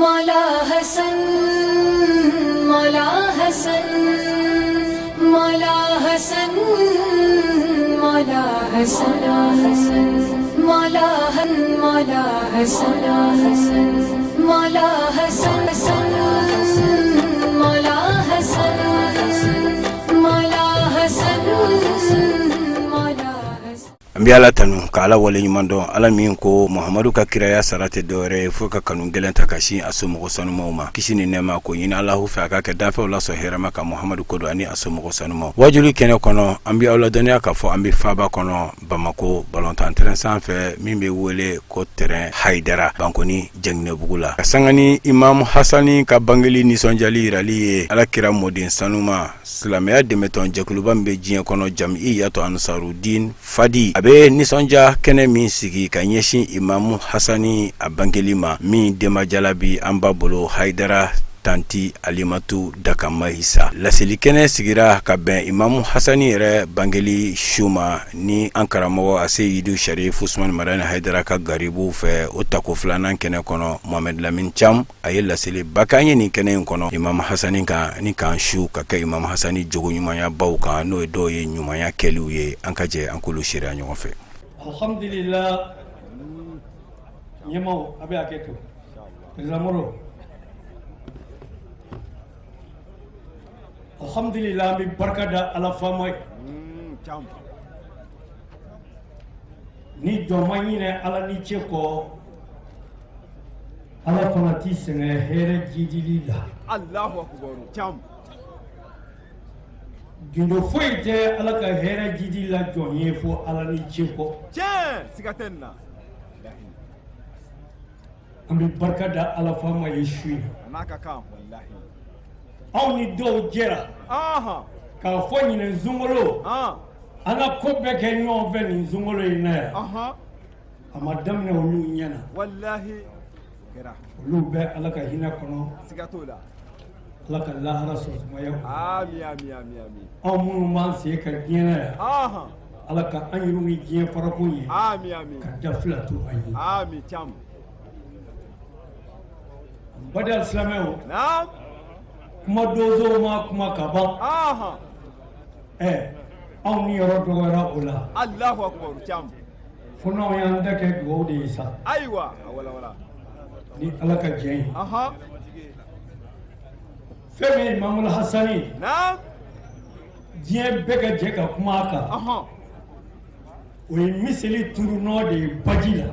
मौला हसन, मौला हसन, मौला हसन, मौला हसन, मौला हन, मौला हसन, मौला हसन, मौला हसन, मौला हसन, मौला Hasan. An bɛ Ala tanu ka Ala waleɲuman dɔn, Ala min ko Muhamadu ka kiraya sara tɛ dɔwɛrɛ ye fo ka kanu gɛlɛn ta ka sin a somɔgɔ sanumaw ma. Kisi ni nɛɛma ko ɲini Alahu fɛ, a ka kɛ dafɛw lasɔn hɛrɛma ka Muhamadu ko don ani a somɔgɔ sanumaw. Wajuli kɛnɛ kɔnɔ, an bɛ aw ladɔnniya k'a fɔ an bɛ faaba kɔnɔ, Bamako, balontan terrain sanfɛ min bɛ wele ko terrain Hayidara, Bankoni Jɛnginɛbugu la, ka sanga ni Imamu Hasani ka bangeli nisɔndiyali yirali ye, Ala kira mɔden sanuma. Silamɛya dɛmɛtɔn jɛkuluba min bɛ diɲɛ kɔnɔ, Jamiyatu Ansarudin Fadi, a bɛ nisɔndiya kɛnɛ min sigi ka ɲɛsin Imamu Hasani a bangeli ma, min denbajala bi an ba bolo, Hayidara tanti Alimatu Dakamahisa. Laseli kɛnɛ sigira ka bɛn Imamu Hasani yɛrɛ bangeli su ma ni an karamɔgɔ Aseyidu Sharif Usman Madani Hayidara ka garibuw fɛ. O tako filanan kɛnɛ kɔnɔ, Mohamed Lamine Cam a ye laseli ba k'an ye nin kɛnɛ in kɔnɔ Imamu Hasani kan, ni k'an su ka kɛ Imamu Hasani jogo ɲumanyabaw kan, n'o ye dɔw ye ɲumanya kɛliw ye. An ka jɛ an k'olu seereya ɲɔgɔn fɛ. Alhamdulillah, ɲɛmaw, a bɛ hakɛ to. Président Moro, alhamdulillah, an bɛ barika da Ala faama ye. Ni jɔn ma ɲinɛ Ala ni ce kɔ, Ala fana t'i sɛgɛn hɛrɛ jidili la. Allahu akbar, cam. Gindo foyi tɛ Ala ka hɛrɛ jidi la jɔn ye fo Ala ni ce kɔ. Tiɲɛ, siga tɛ nin na. An bɛ barika da Ala faama ye su in na. A n'a ka kan, walahi. Anw ni dɔw jɛra k'a fɔ ɲinɛ sunkalo, an ka ko bɛɛ kɛ ɲɔgɔn fɛ nin sunkalo in na yan. A ma daminɛ olu ɲɛna. Walahi, o kɛra. Olu bɛ Ala ka hinɛ kɔnɔ. Siga t'o la. Ala ka lahara sɔn sumaya. Ami, ami, ami, ami. Anw minnu b'an sen ka diɲɛ na yan, Ala ka an yɛrɛw ni diɲɛ farako ye. Ami, ami. Ka da fila to an ye. Ami, cam. Baden silamɛw, Naam. kuma donsow ma kuma ka ban. Ɛ, anw ni yɔrɔ dɔgɔyara o la. Allahu akbar, cam. Fo n'anw y'an ta kɛ dugawu de ye sa. Ayiwa, a wala wala. Ni Ala ka jɛn ye. Fɛn min ye Imamul Hasani, Naam. diɲɛ bɛɛ ka jɛ ka kuma a kan, o ye miseli turunɔ de ye baji la.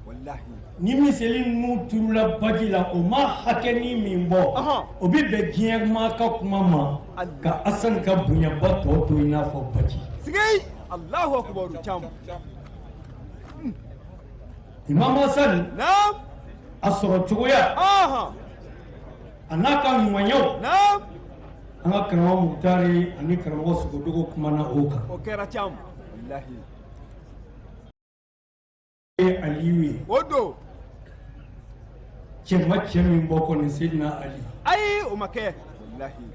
Wallahi. Ni miseli ninnu turula baji la, o ma hakɛni min bɔ, o bɛ bɛn diɲɛ maa ka kuma ma ka Asani ka bonyaba tɔ to i n'a fɔ baji. Sigi. Allahu akbar, cam. Imam Hasani, Naam. a sɔrɔ cogoya, a n'a ka ɲumanyaw, Naam. an ka karamɔgɔ Mukutari ani karamɔgɔ Sogodogo kumana o kan. O kɛra, cam. Wallahi. Ye Aliyu ye. O don. Cɛ ma cɛ min bɔ kɔni, Seydina Ali. Ayi, o ma kɛ. Wallahi.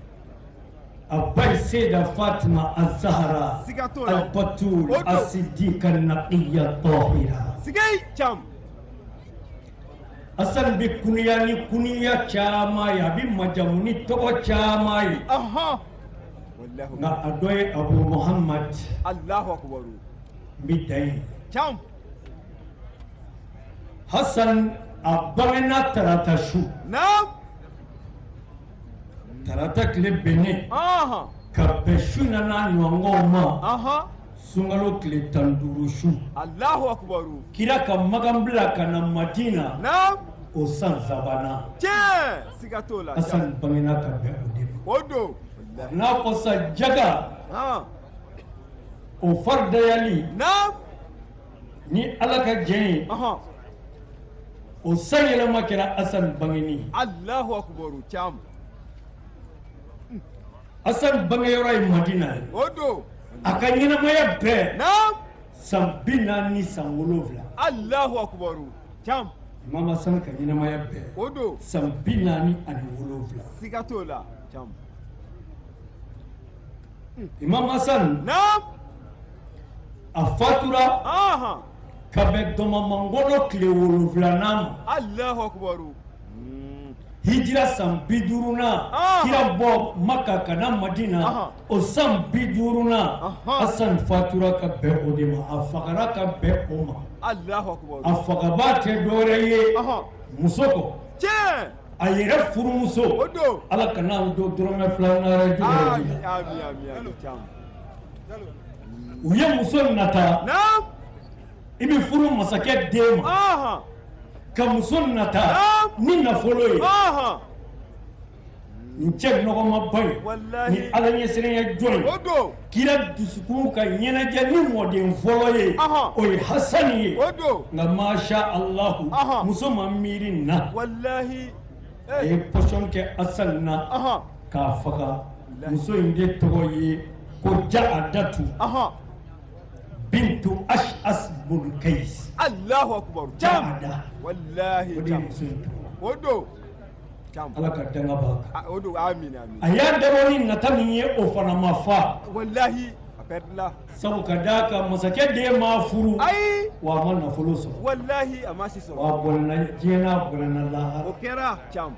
A ba ye Seyida Fatima Azahara. Siga t'o la. Albatul O don. Asidika Naqiya Tahira. Sigi, cam. Asani bɛ kunuya ni kunuya caman ye, a bɛ majamu ni tɔgɔ caman ye. Wallahi. Nka a dɔ ye Abu Muhammad. Allahu akbar. N bɛ dan yen. Cam. Hasan a bangena tarata su. Naam. Tarata tile bɛnnen ka bɛn su nana ɲɔgɔnw ma, sunkalo tile 15 su. Allahu akbar. Kira ka Makan bila ka na Madina. Naam. O san sabanan. Tiɲɛ, siga t'o la. Hasan bangena ka bɛn o de ma. O don. N'a fɔ sa jaga, o faridayali, Naam. ni Ala ka jɛn ye, o san yɛlɛma kɛra Hasan bangeni ye. Allahu akbar, cam. Hasan bangeyɔrɔ ye Madina ye. O don. A ka ɲɛnamaya bɛɛ, Naam. san 47. Allahu akbar, cam. Imam Hasan ka ɲɛnamaya bɛɛ, O don. san 47. Siga t'o la, cam. Imam Hasan, Naam. a fatura ka bɛn dɔmamangolo tile 7nan ma. Allahu akbar. Hijira san 50nan, kira bɔ Maka ka na Madina, o san 50nan, Hasan fatura ka bɛn o de ma, a fagara ka bɛn o ma. A fagabaa tɛ dɔwɛrɛ ye muso kɔ, a yɛrɛ furumuso. Ala kana an don dɔrɔmɛ fila u ye muso nata. I bɛ furu masakɛ den ma ka muso nata ni nafolo ye. Nin cɛ nɔgɔmaba in ni Ala ɲɛsiranya jɔn ye, kira dusukun ka ɲɛnajɛ ni mɔden fɔlɔ ye, o ye Hasani ye. Nka masha Allahu, muso ma miiri nin na, a ye pɔsɔn kɛ Hasani na k'a faga. Muso in de tɔgɔ ye ko Jaadatu bintu Ash'as bun Kais. Allahu akbar. Jaada. Wallahi. O de ye muso in tɔgɔ. O don. Ala ka danga b'a kan. O don, amin amin. A y'a dabɔ ni nata min ye, o fana ma fa. Wallahi, a perdila. Sabu ka d'a kan, masakɛ den ma furu. Ayi. Wa a ma nafolo sɔrɔ. Wallahi, a ma si sɔrɔ. Wa a bɔnɛna diɲɛ na, a bɔnɛna lahara. O kɛra cam.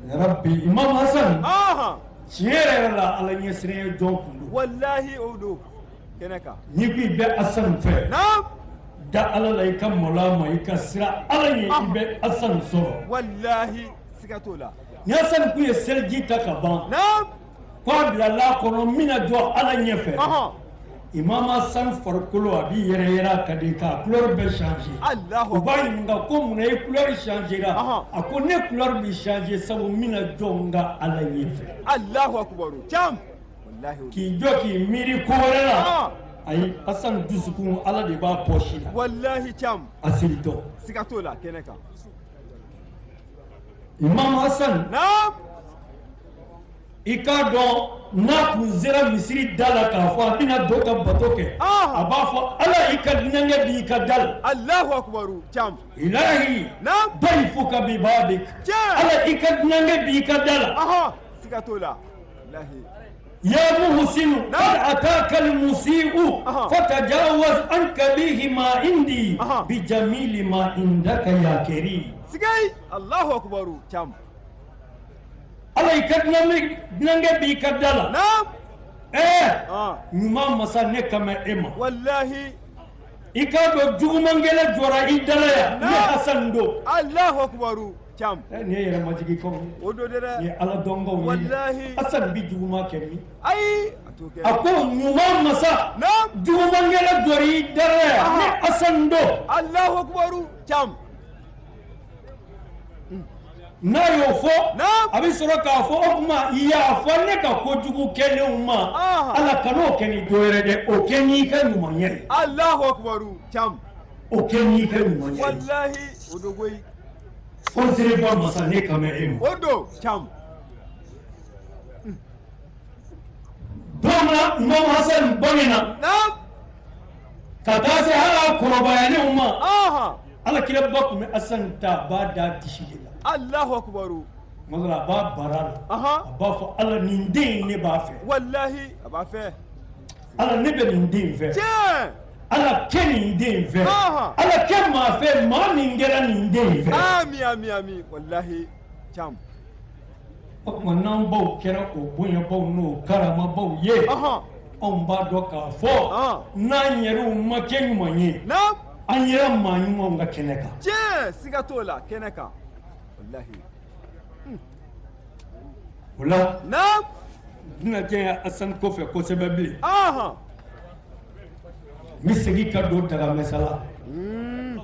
Rabbi, Imam Hassan. Tiɲɛ yɛrɛ yɛrɛ la, Ala ɲɛsiranya jɔn kun don. Walahi, o don kɛnɛ kan. N'i ko i bɛ Hassan fɛ. Naam. Da Ala la, i ka malo a ma, i ka siran Ala ɲɛ, i bɛ Hassan sɔrɔ. Walahi, siga t'o la. Ni Hassan kun ye seliji ta ka ban. Naam. Ko a bilala a kɔnɔ n bɛna jɔ Ala ɲɛfɛ. Imam Hassan farikolo a b'i yɛrɛ yɛrɛ, a ka di k'a couleur bɛɛ changer. Alahu. U b'a ɲininka ko munna i couleur changera? A ko ne couleur bɛ changer sabu n bɛna jɔ n ka Ala ɲɛfɛ. Alahu akubaru cam. Walahi. K'i jɔ k'i miiri ko wɛrɛ la. Ayi, Hassan dusukun, Ala de b'a poche la. Walahi cam. A selitɔ. Siga t'o la kɛnɛ kan. Imam Hassan. Naam. I k'a dɔn, n'a kun sera misiri da la k'a fɔ a bɛna don ka bato kɛ, a b'a fɔ Ala, i ka dunankɛ b'i ka da la. Alahu akubaru cam. Ilahi. Naam. Dayfuka bi babik. Ala, i ka dunankɛ b'i ka da la. Siga t'o la. Walahi. Ya muhsinu qad ataka al-musi'u fatajawaz an kabihi ma indi bi jamili ma indaka ya karim. Sigai. Alahu akubaru cam. Ala, i ka dunankɛ b'i ka da la. Naam. Ɛɛ, ɲuman masa, ne kan bɛ e ma. Walahi. I k'a dɔn, jugumankɛlɛ jɔra i da la yan, ne Hasan don. Alahu akubaru cam. Nin ye yɛrɛmajigin kaw ye. O don dɛ. Nin ye Ala dɔnkaw ye. Walahi. Hasan bi juguman kɛ min? Ayi, a t'o kɛ. A ko ɲuman masa. Naam. Jugumankɛlɛ jɔra i da la yan, ne Hasan don. Alahu akubaru cam. N'a y'o fɔ, a bɛ sɔrɔ k'a fɔ o tuma yafa ne ka kojugu kɛlenw ma. Ala, kan'o kɛ ni dɔ wɛrɛ dɛ, o kɛ n'i ka ɲumanya ye. Alahu akubaru cam. O kɛ n'i ka ɲumanya ye. Walahi, o don koyi. Fɔnsereba masa, ne kan bɛ e ma. O don cam. Don min Imam Hasan bangena, ka taa se hali a kɔrɔbayalenw ma, Ala kiraba tun bɛ Hasan ta, a b'a da disi de la. Alahu akubaru. Tuma dɔ la, a b'a bara la, a b'a fɔ Ala, nin den in, ne b'a fɛ. Walahi, a b'a fɛ. Ala, ne bɛ nin den in fɛ. Tiɲɛ. Ala, kɛ nin den in fɛ. Ala, kɛ maa fɛ maa min kɛra nin den in fɛ. Ami ami ami, walahi cam. O tuma n'an baw kɛra o bonyabaw n'o karamabaw ye, anw b'a dɔn k'a fɔ n'an yɛrɛw ma kɛ ɲuman ye, an yɛrɛ maa ɲumanw ka kɛnɛ kan. Tiɲɛ, siga t'o la, kɛnɛ kan, walahi. O la, n tɛna janya Asan kɔfɛ kosɛbɛ bilen. N bɛ segin ka don Dagamɛsa la.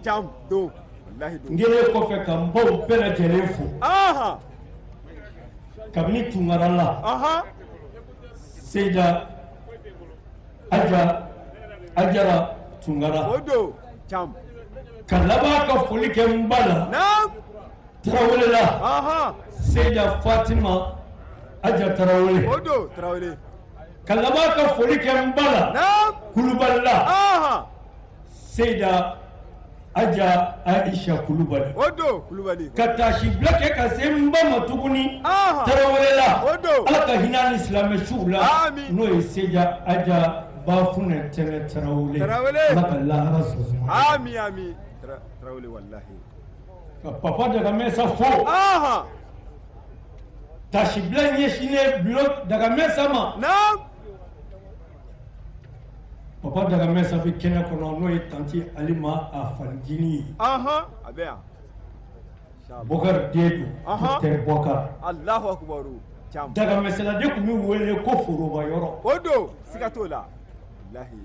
Cam don, walahi don. N kɛlen kɔfɛ ka n baw bɛɛ lajɛlen fo. Kabini Tunkara la, Seyida Aja Ajara Tunkara. O don cam. Ka laban ka foli kɛ n ba la. Tarawele la, Seyida Fatima Aja Tarawele. O don Tarawele. Ka laban ka foli kɛ n ba la, Kulubali la, Seyida Aja Aisha Kulubali. O don Kulubali. Ka taasibila kɛ ka se n ba ma tuguni, Tarawele la. O don. Ala ka hinɛ ni silamɛ suw la. Amin. N'o ye Seyida Aja Bafunɛ Tɛnɛ Tarawele. Tarawele. Ala ka lahara sɔn suma. Ami ami. Tarawele, walahi. Ka papa Dagamɛsa fo. Tasibila ɲɛsinnen bulon Dagamɛsa ma. Naam. Papa Dagamɛsa bɛ kɛnɛ kɔnɔ, n'o ye tanti Alima a fanicinin ye. A bɛ yan. Bɔkari den don. Docteur Bɔkari. Alahu akubaru. Cam. Dagamɛsala de tun bɛ wele ko foroba yɔrɔ. O don, siga t'o la. Walahi.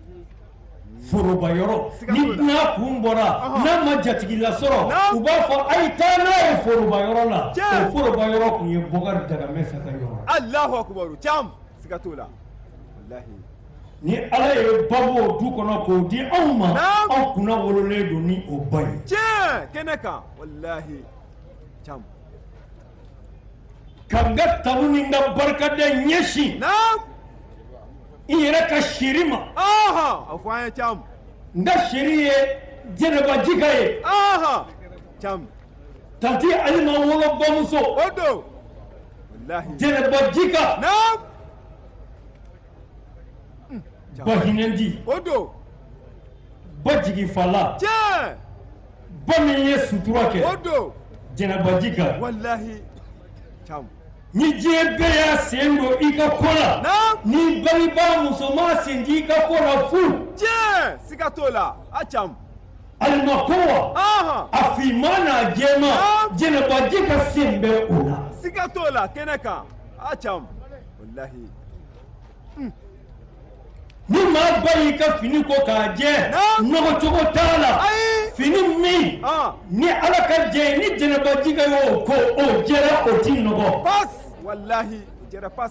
Foroba yɔrɔ, ni dunan kun bɔra n'a ma jatigila sɔrɔ, u b'a fɔ a ye taa n'a ye foroba yɔrɔ la. O foroba yɔrɔ tun ye Bɔkari Dagamɛsa ka yɔrɔ. Alahu akubaru. Cam, siga t'o la. Walahi. Ni Ala ye ba bɔ o du kɔnɔ k'o di anw ma, anw kunna wololen don ni o ba ye. Tiɲɛ kɛnɛ kan, walahi. Cam. Ka n ka tanu ni n ka barikada ɲɛsin n yɛrɛ ka chérie ma. A fɔ an ye, Cam. N ka chérie ye Jɛnɛba Jika ye. Cam. Tanti Alima wolo bamuso. O don. Walahi. Jɛnɛba Jika. Ba hinɛdi. O don. Ba jigi fala. Tiɲɛ. Ba min ye sutura kɛ. O don. Jɛnɛba Jika. Walahi. Cam. Ni diɲɛ bɛɛ y'a sen don i ka ko la, ni bangebaa muso m'a sen di i ka ko la, fu. Tiɲɛ, siga t'o la, a Cam. Alima ko wa, a finman n'a jɛman, Jɛnɛba Jika sen bɛ o la. Siga t'o la, kɛnɛ kan, a Cam. Walahi. Ni maa ba y'i ka fini ko k'a jɛ, nɔgɔ cogo t'a la. Fini min ni Ala ka jɛ ye, ni Jɛnɛba Jika y'o ko, o jɛra, o ti nɔgɔ. Pas, walahi, o jɛra pas.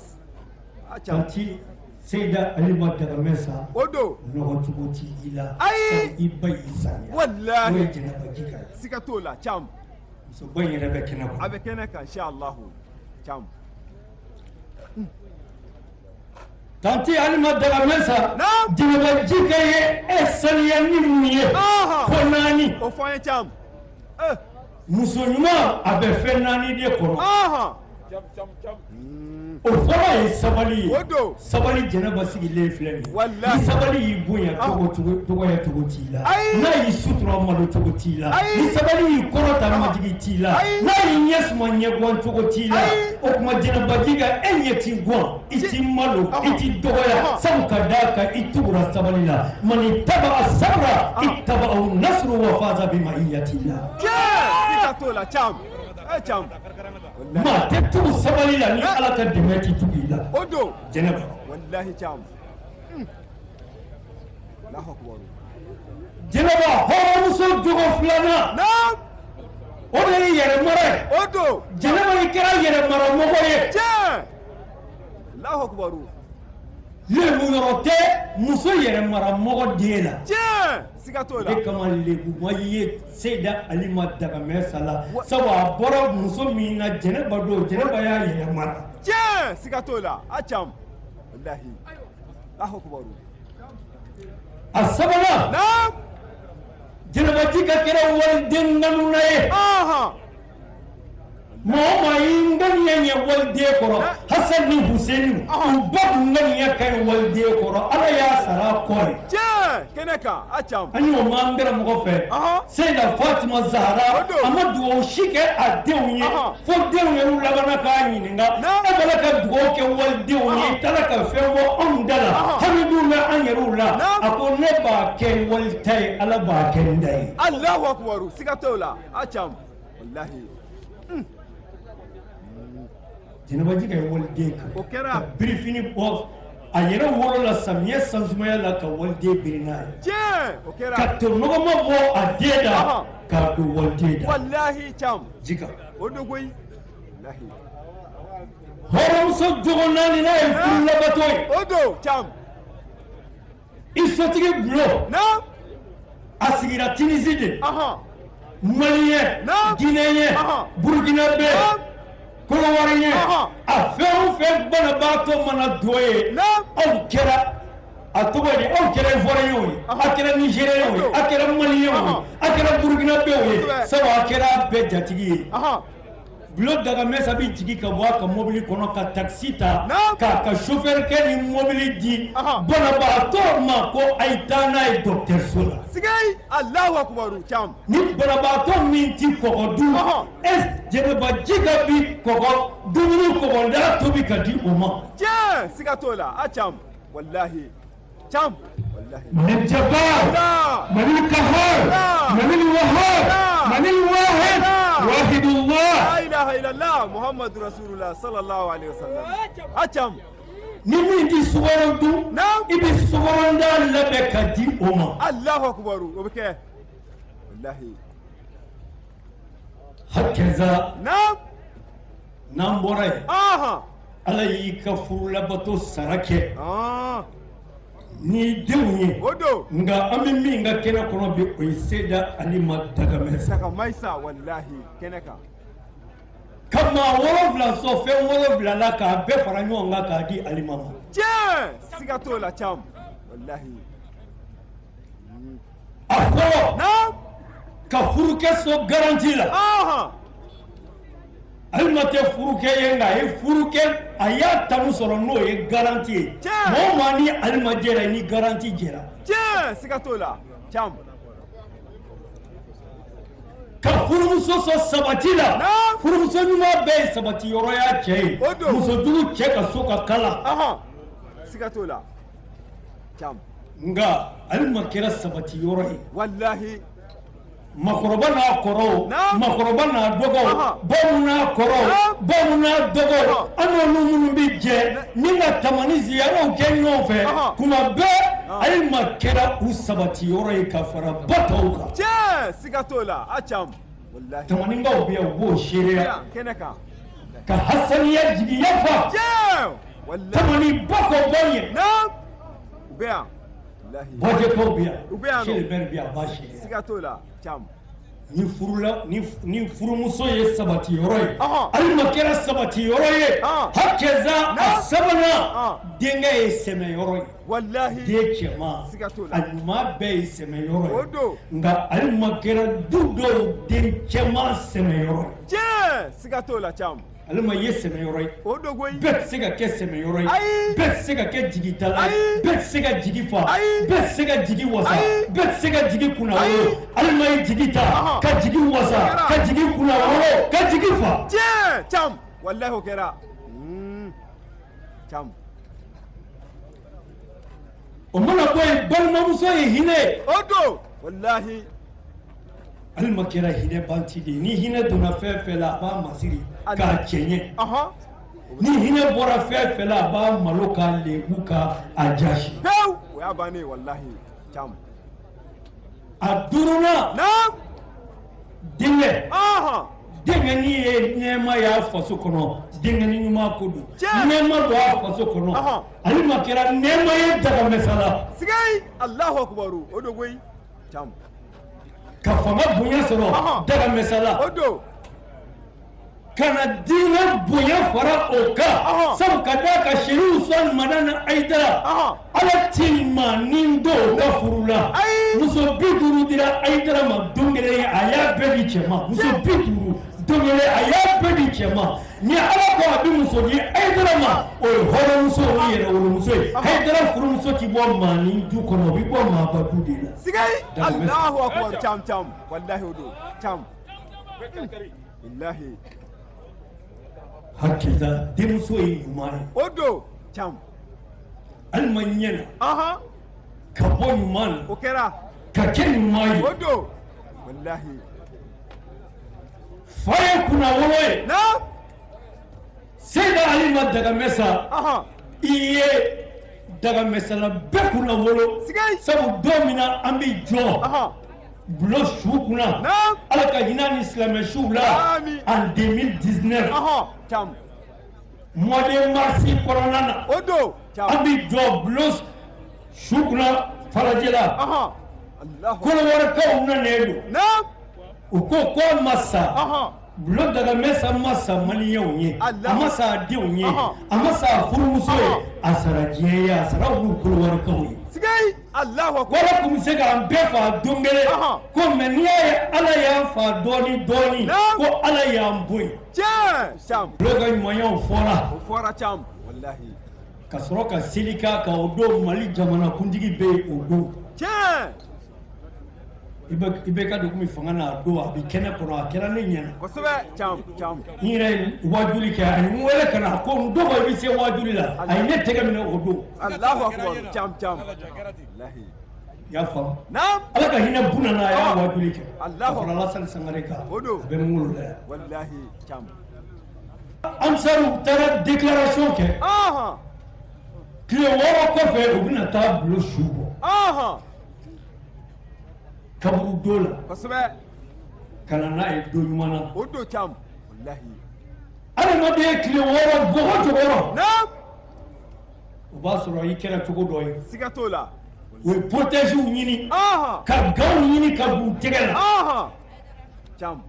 A Cam. Tanti Seyida Alima Dagamɛsa. O don. Nɔgɔ cogo ti i la. Ayi. I ba y'i saniya. Walahi. O ye Jɛnɛba Jika ye. Siga t'o la, Cam. Musoba in yɛrɛ bɛ kɛnɛ kɔnɔ. A bɛ kɛnɛ kan, inshallahu. Cam. Tanti Alima Dagamɛsa, Jɛnɛba Jika ye e saniya ni mun ye? Ko naani. O fɔ an ye, Cam. Muso ɲuman, a bɛ fɛn naani de kɔnɔ. O fɔlɔ ye sabali ye. O don. Sabali, Jɛnɛba sigilen filɛ nin ye. Walahi. Ni sabali y'i bonya, dɔgɔya cogo t'i la. Ayi. N'a y'i sutura, malo cogo t'i la. Ayi. Ni sabali y'i kɔrɔta, majigi t'i la. Ayi. N'a y'i ɲɛ suma, ɲɛguwan cogo t'i la. Ayi. O tuma Jɛnɛba Jika, e ɲɛ t'i guwan, i t'i malo, i t'i dɔgɔya, sabu ka d'a kan i tugura sabali la. Mani taba sabra ittaba'ahu nasru wa faza bi ma'iyatillah. Tiɲɛ, siga t'o la, Cam. E Cam. Maa tɛ tugu sabali la ni Ala ka dɛmɛ tɛ tugu i la. O don. Jɛnɛba. Walahi, Cam. Allahu akubar. Jɛnɛba, hɔrɔnmuso jogo filanan, o de ye yɛrɛmara ye. O don. Jɛnɛba, i kɛra yɛrɛmaramɔgɔ ye. Tiɲɛ. Allahu akubar. Lebu yɔrɔ tɛ muso yɛrɛmaramɔgɔ den la. Tiɲɛ, siga t'o la. O de kama lebu ma ye Seyida Alima Dagamɛsa la, sabu a bɔra muso min na, Jɛnɛba don. Jɛnɛba y'a yɛrɛ mara. Tiɲɛ, siga t'o la, a Cam. Walahi. Allahu akubar. A sabanan, Jɛnɛba Jika kɛra waliden ŋanuna ye. Maa o maa y'i ŋaniya ɲɛ waliden kɔrɔ, Hasan ni Huseni, u ba tun ŋaniya ka ɲi waliden kɔrɔ, Ala y'a sara kɔ ye. Tiɲɛ, kɛnɛ kan, a Cam. An y'o mɛn an karamɔgɔ fɛ, Seyida Fatima Zahara. A ma dugawu si kɛ a denw ye fo denw yɛrɛ labanna k'a ɲininka: e b'a la ka dugawu kɛ walidenw ye, i taara ka fɛn bɔ anw da la, hami dun bɛ an yɛrɛw la. A ko ne b'a kɛ wali ta ye, Ala b'a kɛ n ta ye. Alahu akubaru, siga t'o la, a Cam. Walahi. Jɛnɛba Jika ye waliden kan. O kɛra. Ka birifini bɔ a yɛrɛ wolo la samiyɛ sansumaya la, ka waliden biri n'a ye. Tiɲɛ, o kɛra. Ka tonɔgɔma bɔ a den da k'a don waliden da. Walahi, Cam. Jika. O don koyi. Walahi. Hɔrɔnmuso jogo naani n'a ye furu labato ye. O don, Cam. I sotigi bulon. A sigira Tunisie de. Malien, Guinéen, Burkinabé, Kɔdiwarien, a fɛn o fɛn banabaatɔ mana don yen, aw kɛra a tɔgɔ di, aw kɛra Ivoirien ye, a kɛra Nigérien ye, a kɛra Malien ye, a kɛra Burkinabé ye, sabu a kɛra a bɛɛ jatigi ye. Bulo Dagamɛsa bɛ jigin ka bɔ a ka mobili kɔnɔ ka takisi ta k'a ka sofɛrikɛ ni mobili di banabaatɔ ma ko a ye taa n'a ye dɔgɔtɔrɔso la. Sigai Allahu akbar cam. Ni banabaatɔ min ti kɔgɔ dun e Jɛnɛba Jiga bi kɔgɔ dumuni kɔgɔda tobi ka di o ma. Tiɲɛ siga t'o la a cam walahi cam. من الجبار من القهار من الوهاب من الواحد واحد الله لا إله إلا الله محمد رسول الله صلى الله عليه وسلم a cam. Ni min ti sukaro dun i bɛ sukaroda labɛn ka di o ma. Allahu akbar o bɛ kɛ walahi. Hakaza. Naam. N'an bɔra yen. Ala y'i ka furulabato sara kɛ. Ni denw ye. O don. Nka an bɛ min ka kɛnɛ kɔnɔ bi, o ye Seyida Alima Dagamayisa. Dagamayisa walahi kɛnɛ kan. Ka maa 7 sɔn fɛn 7 la k'a bɛɛ fara ɲɔgɔn kan k'a di Alima ma. Tiɲɛ siga t'o la cam walahi. A fɔlɔ. Naam. Ka furukɛ sɔn garanti la. Alima tɛ furukɛ ye, nka a ye furukɛ, a y'a tanu sɔrɔ n'o ye garanti ye. Mɔgɔ o maa ni Alima jɛra, ni garanti jɛra. Tiɲɛ siga t'o la cam. Ka furumuso sɔn sabati la. Furumuso ɲuman bɛɛ ye sabati yɔrɔ y'a cɛ ye. O don. Musojugu cɛ ka so ka kala. Siga t'o la cam. Nka Alima kɛra sabati yɔrɔ ye. Walahi. Makɔrɔba n'a kɔrɔw, makɔrɔba n'a dɔgɔw, baw n'a kɔrɔw, baw n'a dɔgɔw, an n'olu minnu bɛ jɛ ni ka tamani ziyaraw kɛ ɲɔgɔn fɛ kuma bɛɛ, Alima kɛra u sabati yɔrɔ ye ka fara ba tɔw kan. Tiɲɛ siga t'o la a cam. Walahi. Tamaninkaw bɛ yan, u b'o seereya. Kɛnɛ kan. Ka hasaniya jigiya fa. Tiɲɛ. Walahi. Tamani ba kɔ ba ɲɛ. Naam. U bɛ yan. Bajɛkaw bɛ yan, u bɛ yan, chez le maire bɛ yan, a b'a seereya. Siga t'o la cam. Ni furula ni furumuso ye sabati yɔrɔ ye, Alima kɛra sabati yɔrɔ ye. Hakɛza a sabanan, denkɛ ye sɛmɛ yɔrɔ ye. Walahi. Den cɛman, siga t'o la, a ɲuman bɛɛ ye sɛmɛ yɔrɔ ye. O don. Nka Alima kɛra du dɔw den cɛman sɛmɛ yɔrɔ ye. Tiɲɛ siga t'o la cam. Alima ye sɛmɛyɔrɔ ye. O don koyi. Bɛɛ tɛ se ka kɛ sɛmɛyɔrɔ ye. Ayi. Bɛɛ tɛ se ka kɛ jigitala ye. Ayi. Bɛɛ tɛ se ka jigi fa. Ayi. Bɛɛ tɛ se ka jigi wasa. Ayi. Bɛɛ tɛ se ka jigi kunnawolo. Ayi. Alima ye jigi ta. Ɔhɔn. Ka jigi wasa. Kɛra. Ka jigi kunnawolo. Ka jigi fa. Tiɲɛ cam walahi o kɛra. Cam. O mana bɔ yen, balimamuso ye hinɛ ye. O don walahi. Alima kɛra hinɛ banti de ye. Ni hinɛ donna fɛn fɛn la, a b'a masiri k'a cɛɲɛ. Ni hinɛ bɔra fɛn fɛn la, a b'a malo k'a lebu k'a jasi. Pewu o y'a bannen walahi cam. A duurunan. Naam. Denkɛ. Denkɛnin ye nɛɛma y'a faso kɔnɔ, denkɛnin ɲuman ko don. Nɛɛma don a faso kɔnɔ. Alima kɛra nɛɛma ye Dagamɛsa la. Sigai Alahu akubaru o don koyi cam. Ka fanga bonya sɔrɔ Dagamɛsa la. O don. Ka na diinɛ bonya fara o kan. Sabu ka d'a kan Serifu Usumani Madani Ayidara. Ala ti maa ni dɔw ka furu la. Muso 50 dira Ayidara ma don kelen, a y'a bɛɛ di cɛ ma. Muso 50 don kelen, a y'a bɛɛ di cɛ ma. Ni Ala ko a bɛ muso di Ayidara ma, o ye hɔrɔnmuso ni yɛrɛwolomuso ye. Ayidara furumuso ti bɔ maa ni du kɔnɔ, o bɛ bɔ maaba du de la. Sigai Allahu akbar cam cam walahi o don cam. Walahi. Hakɛta denmuso ye ɲuman ye. O don cam. Alima ɲɛna. Ka bɔ ɲuman na. O kɛra. Ka kɛ ɲuman ye. O don walahi. Fa ye kunnawolo ye. Naam. Seyida Alima Dagamɛsa. I ye Dagamɛsala bɛɛ kunnawolo. Sigai. Sabu don min na an bɛ jɔ. Bulo su kunna. Naam. Ala ka hinɛ ni silamɛ suw la. Ami. En 2019. Cam. Mois de mars kɔnɔna na. O don. Cam. An bɛ jɔ bulo su kunna Falajɛla. Kɔnɔwarikaw nanen don. Naam. U ko k'a ma sa. Bulo Dagamɛsa ma sa maliyɛnw ye, a ma sa a denw ye, a ma sa a furumuso ye, a sara diɲɛ ye, a sara olu Kɔnɔwarikaw ye. Sigai. Allahu akbar. Wala tun bɛ se k'an bɛɛ faa don kelen ko mais n'i y'a ye Ala y'an faa dɔɔni dɔɔni ko Ala y'an bɔ yen. Tiɲɛ. Cam. Bulo ka ɲumanyaw fɔra. O fɔra cam. Walahi. Ka sɔrɔ ka seli k'a kan o don Mali jamanakuntigi bɛ yen o don. Tiɲɛ. IBK de tun bɛ fanga na a don a bɛ kɛnɛ kɔnɔ a kɛra ne ɲɛna. Kosɛbɛ cam cam. N yɛrɛ ye waajuli kɛ a ye n wele ka na ko n dɔgɔ i bɛ se waajuli la a ye ne tɛgɛ minɛ o don. Allahu akbar cam cam. Walahi. I y'a faamu. Naam. Ala ka hinɛ Buna na a y'a waajuli kɛ. Allahu Ka fara Alasani Sangare kan. O don. A bɛ n wolo la yan. Walahi cam. Ansaru taara déclaration kɛ. Tile 6 kɔfɛ u bɛna taa Bulo su bɔ. Kaburu don la. Kosɛbɛ. Ka na n'a ye don ɲuman na. O don cam. Walahi. Adamaden ye tile 6 bɔgɔ jukɔrɔ. Naam. O b'a sɔrɔ i kɛra cogo dɔ ye. Siga t'o la. U ye protège ɲini. Ka gants ɲini ka b'u tɛgɛ la. Cam.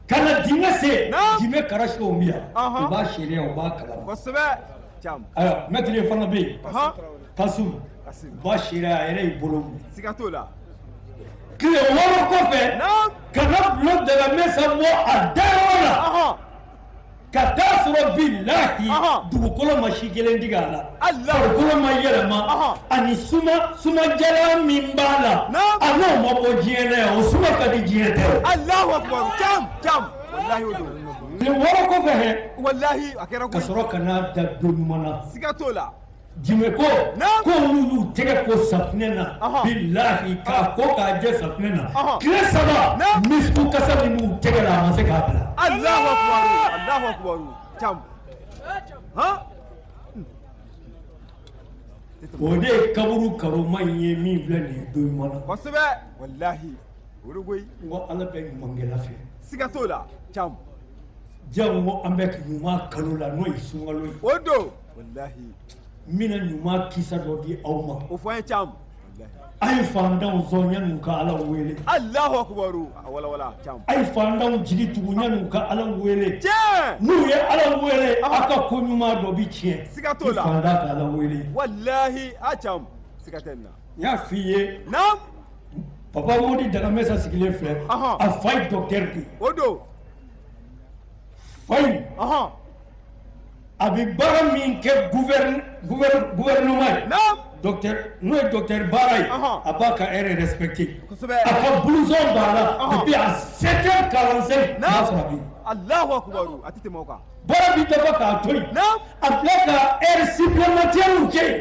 Ka na dingɛ sen. Naam. Dingɛ karasiw bɛ yan. U b'a seereya u b'a kalama. Kosɛbɛ. Cam. Ayiwa mɛtiri fana bɛ yen. Kasum. U b'a seereya a yɛrɛ y'i bolo minɛ. Siga t'o la. Tile 6 kɔfɛ. Naam. Ka na Bulo Dagamɛsa bɔ a dayɔrɔ la. Ka taa sɔrɔ bilahi dugukolo ma si kelen tigɛ a la. Allah. Farikolo ma yɛlɛma. Ani suma sumajalan min b'a la. Naam. A n'o ma bɔ diɲɛ na yan o suma ka di diɲɛ tɛ o. Allahu akbar cam cam. Walahi o don. Tile 6 kɔfɛ hɛ. Walahi a kɛra Ka koyi. sɔrɔ ka n'a da don ɲuman na. Siga t'o la. Jime ko Naam. ko olu y'u tɛgɛ ko safunɛ na Ɔhɔn. bilahi k'a ko k'a jɛ safunɛ na Ɔhɔn. tile 3 Naam. misiku kasa min b'u tɛgɛ la a ma se k'a bila. Allahu akbar Allahu akbar cam. Han? O de ye kaburu karoma in ye min filɛ nin ye don ɲuman na. Kosɛbɛ. Walahi. O de koyi. N ko Ala bɛ ɲumankɛla fɛ. Siga t'o la. Cam. Jango an bɛ ɲuman kalo la n'o ye sunkalo ye. O don. Walahi. N bɛna ɲuman kisa dɔ di aw ma. O fɔ an ye cam. Walahi. A ye fantanw sɔn yanni u ka Ala wele. Allahu akbar. A wala wala cam. A ye fantanw jigi tugu yanni u ka Ala wele. Tiɲɛ. N'u ye Ala wele aw ka ko ɲuman dɔ bɛ tiɲɛ. Siga t'o la. Ni fantan ka Ala wele. Walahi a cam. Siga tɛ nin na. N y'a f'i ye. Naam. Papa Modi Dagamɛsa sigilen filɛ. A fa ye docteur de ye. O don. Fa in. A bɛ baara min kɛ gouvernement ye. Naam. Docteur n'o ye docteur baara ye. A b'a ka heure respecté. Kosɛbɛ. A ka blouson b'a la depuis à 7h45. Naam. N'a sɔrɔ a bɛ yen. Allahu akbar. A tɛ tɛmɛ o kan. Baara bɛ dafa k'a to yen. Naam. A tila ka heure supplémentaire kɛ yen.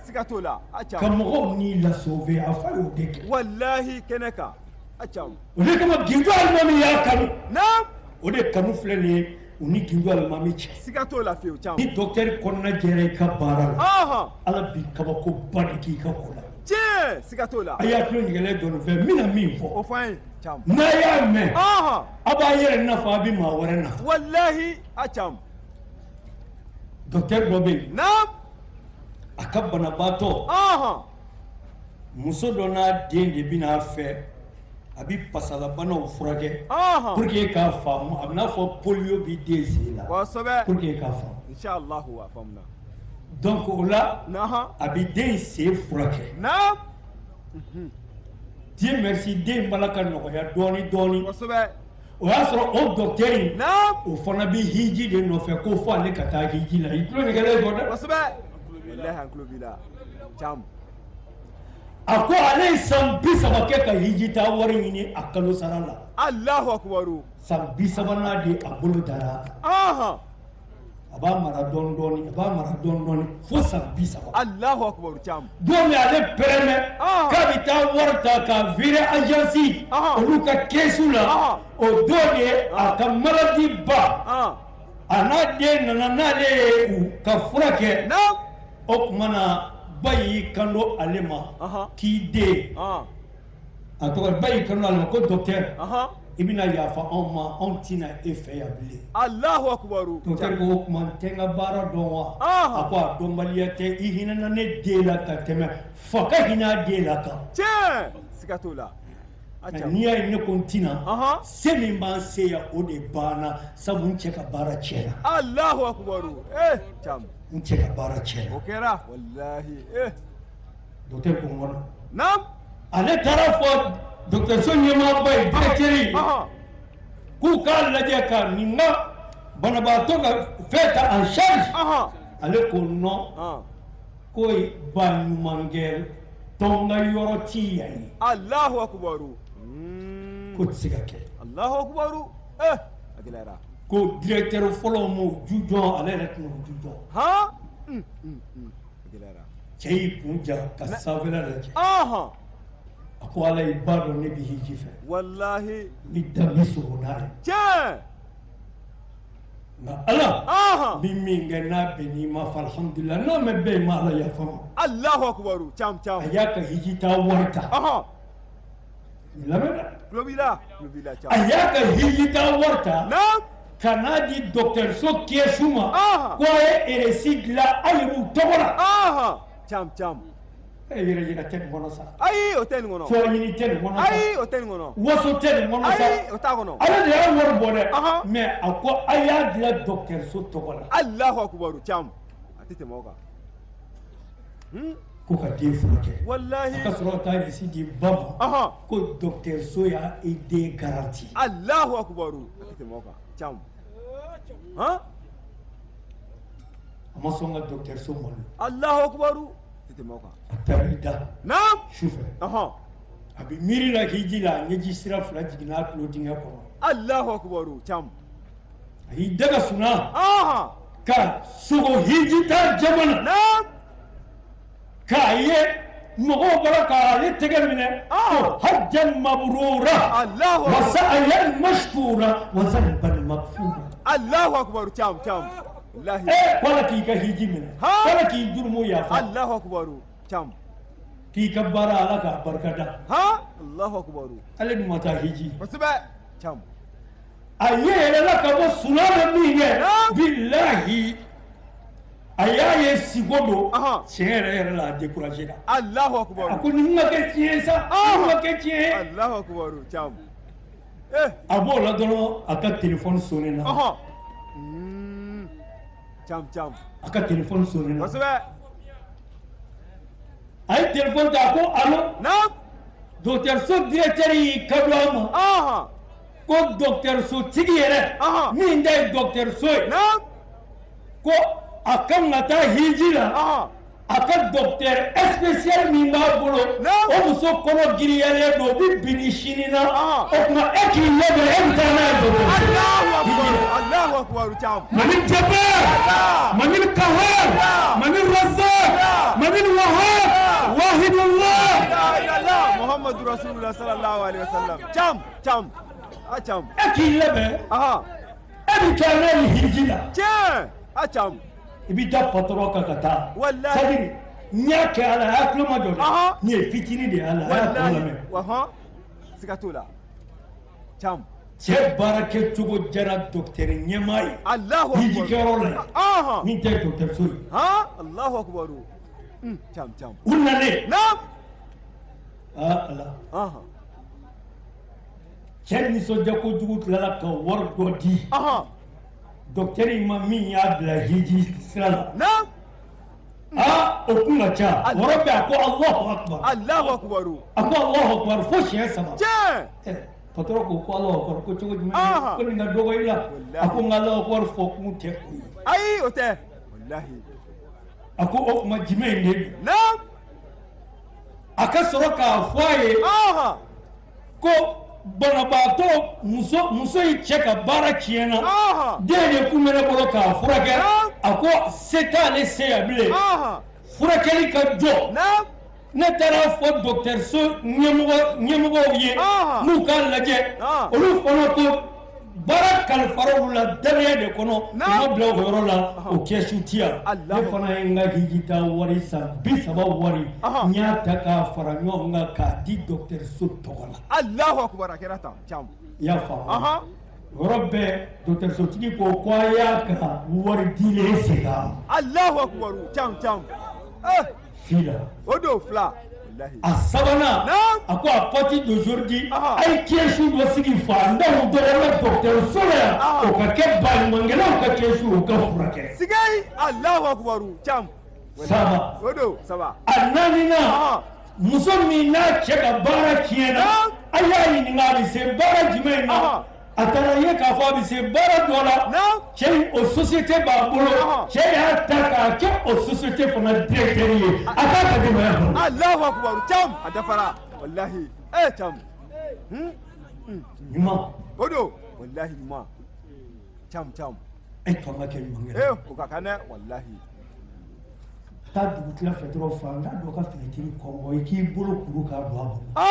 Siga t'o la. A cam. Ka mɔgɔw ni la sauver a fa y'o de kɛ. Walahi kɛnɛ kan. A cam. O de kama Gindo alimami y'a kanu. Naam. O de kanu filɛ nin ye u ni Gindo alimami cɛ. Siga t'o la fiyewu cam. Ni docteur kɔnɔna jɛra i ka baara la. Ala bi kabakoba de k'i ka ko la. Tiɲɛ. Siga t'o la. A y'a tulo ɲɛgɛlɛ jɔ nin fɛ n bɛna min fɔ. O fɔ an ye cam. N'a y'a mɛn. A b'a yɛrɛ nafa a bɛ maa wɛrɛ nafa. Walahi a cam. Docteur dɔ bɛ yen. Naam. A ka banabaatɔ. Muso dɔ n'a den de bɛna a fɛ a bɛ pasalabanaw furakɛ. Pour que k'a faamu a bɛ n'a fɔ polio bɛ den sen la. Kosɛbɛ. Pour que k'a faamu. Inshallah a faamuna. Donc o la. A bɛ den sen furakɛ. Naam. Dieu merci den b'a la ka nɔgɔya dɔɔni dɔɔni. Kosɛbɛ. O y'a sɔrɔ o docteur in. Naam. O fana bɛ hiji de nɔfɛ ko fo ale ka taa hiji la i tulo ɲɛgɛlen jɔ dɛ. Kosɛbɛ. Walahi an tulo b'i la. Cam. A ko ale ye san 30 kɛ ka hiji taa wari ɲini a kalo sara la. Allahu akbar. San 30nan de a bolo dara a kan. A b'a mara dɔɔni dɔɔni a b'a mara dɔɔni dɔɔni fo san 30. Allahu akbar cam. Don min ale pɛrɛnna k'a bɛ taa wari ta ka virer agence olu ka caisse la o don de a ka maladie ba a n'a den nana n'ale ye u ka fura kɛ. O tuma na ba y'i kanto ale ma k'i den a tɔgɔ ba y'i kanto ale ma ko docteur i bɛna yafa anw ma anw tɛna e fɛ yan bilen. Allahu akbar. Docteur ko o tuma n tɛ n ka baara dɔn wa? A ko a dɔnbaliya tɛ i hinɛna ne den la ka tɛmɛ fa ka hinɛ a den la kan. Tiɲɛ siga t'o la. N'i y'a ye ne ko n tɛna se min b'an se yan o de banna sabu n cɛ ka baara tiɲɛna. Allahu akbar. Ee cam. N cɛ ka baara tiɲɛna. O kɛra walahi ee. Docteur ko n kɔnɔ. Naam. Ale taara fɔ dɔgɔtɔrɔso ɲɛmaaba ye, directeur ye, k'u k'a lajɛ ka nin ka banabaatɔ ka fɛn ta en charge. Ale ko non, ko baɲumankɛ tɔn ka yɔrɔ ti yan ye. Alahu akubaru. Ko tɛ se ka kɛ. Alahu akubaru. Eh, a gɛlɛyara. Ko directeur fɔlɔ m'o ju jɔ, ale yɛrɛ tɛna o ju jɔ. Han, a gɛlɛyara. Cɛ y'i kun ja ka sanfɛla lajɛ. A ko Ala, i b'a dɔn ne bɛ hiji fɛ. Walahi. Ni da bɛ sogo n'a ye. Tiɲɛ. Nka Ala n bɛ min kɛ, n'a bɛnn'i ma, fa alhamdulillah, n'a ma bɛn i ma, Ala yafa n ma. Alahu akubaru, cam cam. A y'a ka hiji taa wari ta. Nin lamɛn dɛ. Tulo b'i la, tulo b'i la, cam. A y'a ka hiji taa wari ta. Naam. Ka n'a di dɔgɔtɔrɔso kɛsu ma. Ko a ye reçu dilan a yɛrɛw tɔgɔ la. Cam cam. E, yɛrɛ yira tɛ nin kɔnɔ sa. Ayi, o tɛ nin kɔnɔ. Tɔgɔ ɲini tɛ nin kɔnɔ sa. Ayi, o tɛ nin kɔnɔ. Waso tɛ nin kɔnɔ sa. Ayi, o t'a kɔnɔ. Ale de y'a wari bɔ dɛ. Mais a ko a y'a dilan dɔgɔtɔrɔso tɔgɔ la. Alahu akubaru, cam. A tɛ tɛmɛ o kan. Ko ka den furakɛ. Walahi. A ka sɔrɔ ka taa reçu di ba ma. Ko dɔgɔtɔrɔso y'a i den garanti. Alahu akubaru, a tɛ tɛmɛ o kan, cam. Han. A ma sɔn ka dɔgɔtɔrɔso malo. Alahu akubaru. Tɛ tɛmɛ o kan. A taara i da. Naam. Sufɛ. A bɛ miiri la hiji la, a ɲɛji sira fila jiginna a tulo dingɛ kɔnɔ. Alahu akubaru, cam. A y'i da ka sunaa. Ka sogo hiji taa jama na. Naam. K'a ye mɔgɔw bɔra k'ale tɛgɛ minɛ. Ko hajjan mabrura. Alahu. Wa sa'yan mashkura wa zanban maghfura. Alahu akubaru, cam cam. Walahi. Eh, ko Ala k'i ka hiji minɛ. Han. Ala k'i jurumu yafa. Alahu akubaru, cam. K'i ka baara, Ala k'a barika da. Han, Alahu akubaru. Ale dun ma taa hiji. Kosɛbɛ, cam. A ye yɛlɛla ka bɔ sunaa la min kɛ, bilahi, a y'a ye siko don. Tiɲɛ yɛrɛ yɛrɛ la, a découragé la. Alahu akubaru. A ko nin ma kɛ tiɲɛ ye sa, nin ma kɛ tiɲɛ ye. Alahu akubaru, cam. Eh. A b'o la dɔrɔn, a ka téléphone sonné na. Cam cam. A ka téléphone sonné na. Kosɛbɛ. A ye téléphone ta, a ko allo. Naam. Dɔgɔtɔrɔso directeur y'i kan don a ma. Ko dɔgɔtɔrɔso tigi yɛrɛ min ta ye dɔgɔtɔrɔso ye. Naam. Ko a kan ka taa hiji la. A ka docteur spécial min b'a bolo, o muso kɔnɔ giriyalen don, o bɛ bin ni sini na. O tuma e k'i labɛn, e bɛ taa n'a ye dɔgɔtɔrɔso la. Alahu akubaru, cam. Manil Jabbar, Manil Kahar, Manil Razak, Manil Wahab, Wahidullah. La ilaha illallah Muhammadu Rasulullah sallallahu alaihi wasallam. Cam cam. A cam. E k'i labɛn. E bɛ taa n'a ye hiji la. Tiɲɛ. A cam. I bɛ da patɔrɔn kan ka taa. Walahi. C'est-à-dire n y'a kɛ Ala ye, a tulo ma jɔ dɛ. Nin ye fitinin de ye Ala, a y'a tɔ lamɛn. Wahan. Siga t'o la. Cam. Cɛ baara kɛcogo diyara docteur ɲɛmaa ye. Alahu akubaru. Hijikɛyɔrɔ la yen. Min tɛ dɔgɔtɔrɔso ye. Han, Alahu akubaru. Cam cam. U nalen. Naam. Aa Ala. Cɛ nisɔndiya kojugu tilala ka wari dɔ di. Docteur in ma min y'a bila hiji sira la. Naam. Aa, o kun ka ca. O yɔrɔ bɛɛ a ko Alahu akibaru. Alahu akibaru. A ko Alahu akibaru fo siɲɛ saba. Tiɲɛ. Patɔrɔn ko ko Alahu akibaru ko cogo jumɛn? Ko nin ka dɔgɔ i la. A ko n ka Alahu akibaru fɔ kun tɛ o ye. Ayi, o tɛ. Walahi. A ko o tuma jumɛn in de don? Naam. A ka sɔrɔ k'a fɔ a ye. Ko banabaatɔ muso, muso in cɛ ka baara tiɲɛna, den de kun bɛ ne bolo k'a furakɛ. A ko se t'ale se yan bilen, furakɛli ka jɔ. Ne taara fɔ dɔgɔtɔrɔso ɲɛmɔgɔw ye n'u k'a lajɛ, olu fana ko baara kalifara olu la danaya de kɔnɔ, u ma bila o yɔrɔ la, o kɛsu ti yan. Ne fana ye n ka hiji taa wari san 30 wari, n y'a ta k'a fara ɲɔgɔn kan k'a di dɔgɔtɔrɔso tɔgɔ la. Alahu akubar, a kɛra tan, cam. I y'a faamu? O yɔrɔ bɛɛ dɔgɔtɔrɔsotigi ko ko a y'a ka wari dilen segin a ma. Alahu akubar, cam cam. Fila. O don fila. A sabanan, a ko à partir d'aujourd'hui, a ye kɛsu dɔ sigi faantanw tɔgɔ la dɔgɔtɔrɔso la yan, o ka kɛ baɲumankɛlaw ka kɛsu, o ka furakɛ. Sigayi, Alahu akubaru, cam. Saba. O don, saba. A naaninan, muso min n'a cɛ ka baara tiɲɛna, a y'a ɲininka a bɛ se baara jumɛn na. A taara ye k'a fɔ a bɛ se baara dɔ la, cɛ in o société b'a bolo, cɛ y'a ta k'a kɛ o société fana directeur ye, a k'a ka denbaya balo. Alahu akubaru, cam, a dafara walahi. Eh cam. Ɲuman. O don walahi, ɲuman, cam cam. E to an ka kɛ ɲumankɛla ye. Eh, o ka kan dɛ walahi. Taa dugutila fɛ dɔrɔn, fantan dɔ ka finɛtiri kɔngɔ, i k'i bolo kuru k'a don a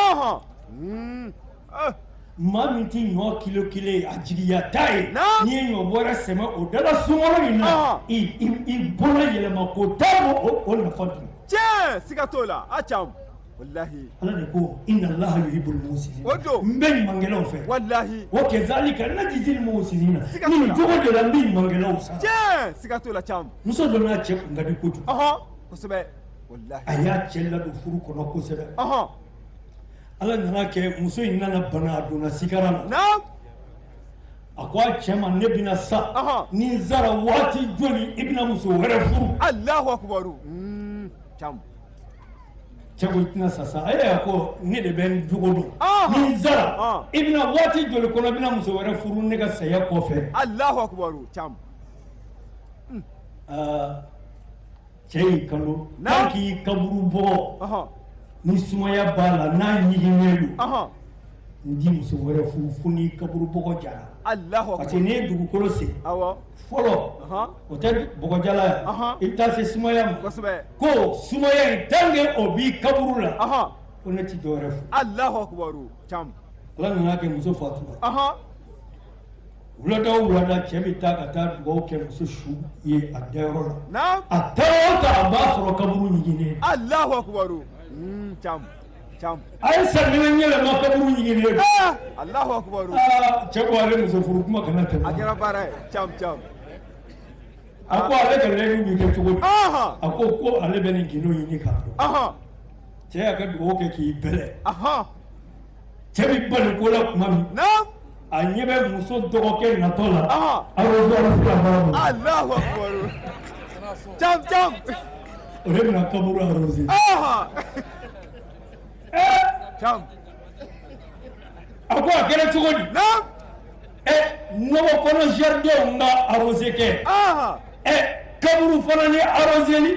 bolo. Maa min tɛ ɲɔ kilo kelen ye, a jigiya t'a ye, n'i ye ɲɔ bɔrɛ sɛmɛ o da la sunkalo in na, i bolo yɛlɛma ko t'a bɔ o nafa dun. Tiɲɛ, siga t'o la, a cam walahi. Ala de ko inna Allaha yuhibbul muhsinin. O don. N bɛ ɲumankɛlaw fɛ. Walahi. Wa kazalika najzil muhsinina. Siga t'o la. Nin cogo de la n bɛ ɲumankɛlaw sara. Tiɲɛ, siga t'o la, cam. Muso dɔ n'a cɛ kun ka di kojugu. Kosɛbɛ walahi. A y'a cɛ ladon furu kɔnɔ kosɛbɛ. Ala nana kɛ muso in nana bana, a donna sikara la. A ko a cɛ ma, ne bɛna sa, ni n sara waati joli i bɛna muso wɛrɛ furu? Alahu akubaru, cam. Cɛ ko i tɛna sa sa. A ko ne de bɛ n jogo dɔn, ni n sara i bɛna waati joli kɔnɔ i bɛna muso wɛrɛ furu ne ka saya kɔfɛ? Alahu akubaru, cam. Aa, cɛ y'i kanto tant k'i kaburu bɔgɔ ni sumaya b'a la, n'a ɲiginnen don, n ti muso wɛrɛ furu fo n'i kaburu bɔgɔ jara. Parce que n'i ye dugukolo sen fɔlɔ, o tɛ bɔgɔjala ye, i bɛ taa se sumaya ma. Ko sumaya in, tant que o b'i kaburu la, ko ne ti dɔwɛrɛ furu. Alahu akubaru, cam. Ala nana kɛ muso fatura. Wulada o wulada, cɛ bɛ taa ka taa dugawu kɛ muso su ye a dayɔrɔ la. A taa o taa, a b'a sɔrɔ kaburu ɲiginnen. Alahu akubaru, cam cam. A ye san kelen yɛlɛma, kaburu ɲiginnen don. Alahu akubaru. Cɛ ko ale muso furu kuma kana tɛmɛ. A kɛra baara ye, cam cam. A ko ale ka layidu bɛ kɛ cogo di? A ko ale bɛ nin gindo ɲini k'a dɔn. Cɛ y'a ka dugawu kɛ k'i bɛlɛ. Cɛ bɛ bali ko la tuma min, a ɲɛ bɛ muso dɔgɔkɛ natɔ la, arrosoir fila b'a bolo. Alahu akubaru, cam cam. O de bɛna kaburu arroser. Cam. A ko a kɛra cogo di? Nɔgɔ kɔnɔ jardin ka arroser kɛ, kaburu fana ni arroseli.